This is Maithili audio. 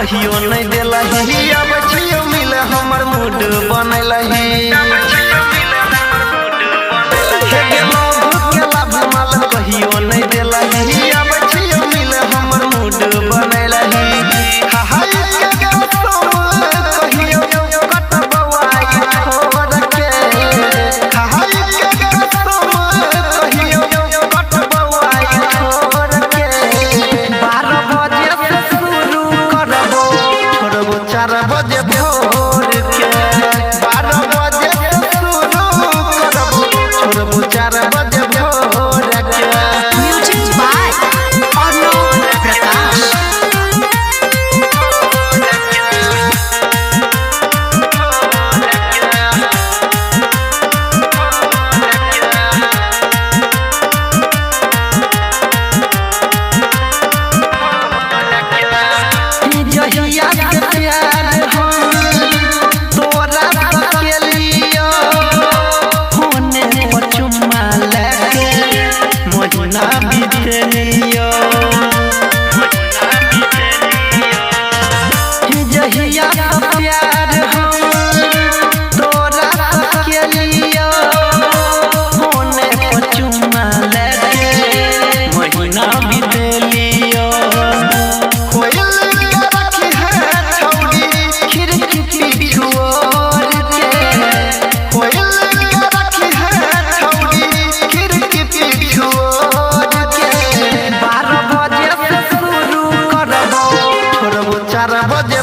कहियो नहीं देलही। अब छियो मिल हमर मूड बनैलही। हे गे लव के लाभ माल कहियो नहीं देलही। अब छियो मिल हमर मूड बनैलही। हाय के कसम कहियो कटबवाई छोड़ के। हाय के कसम कहियो कटबवाई छोड़ के। 12 बजे से शुरू करबो छोड़बो 4 बजे भोर के। 12 बजे से शुरू करबो छोड़बो 4 बजे भोर के। Music by Arnav Prakash. जहिया के प्यार हम तोरा सकेलियो, होने पर चुम्मा लेके महीना बीतलियो। जहिया के प्यार हम तोरा सकेलियो, होने पर चुम्मा लेके महीना बीतलियो। कोयल के रखी है छौड़ी खिड़की पिछुआर के। कोयल के रखी है छौड़ी खिड़की पिछुआर के। 12 बजे से शुरू करबो छोड़बो 4 बजे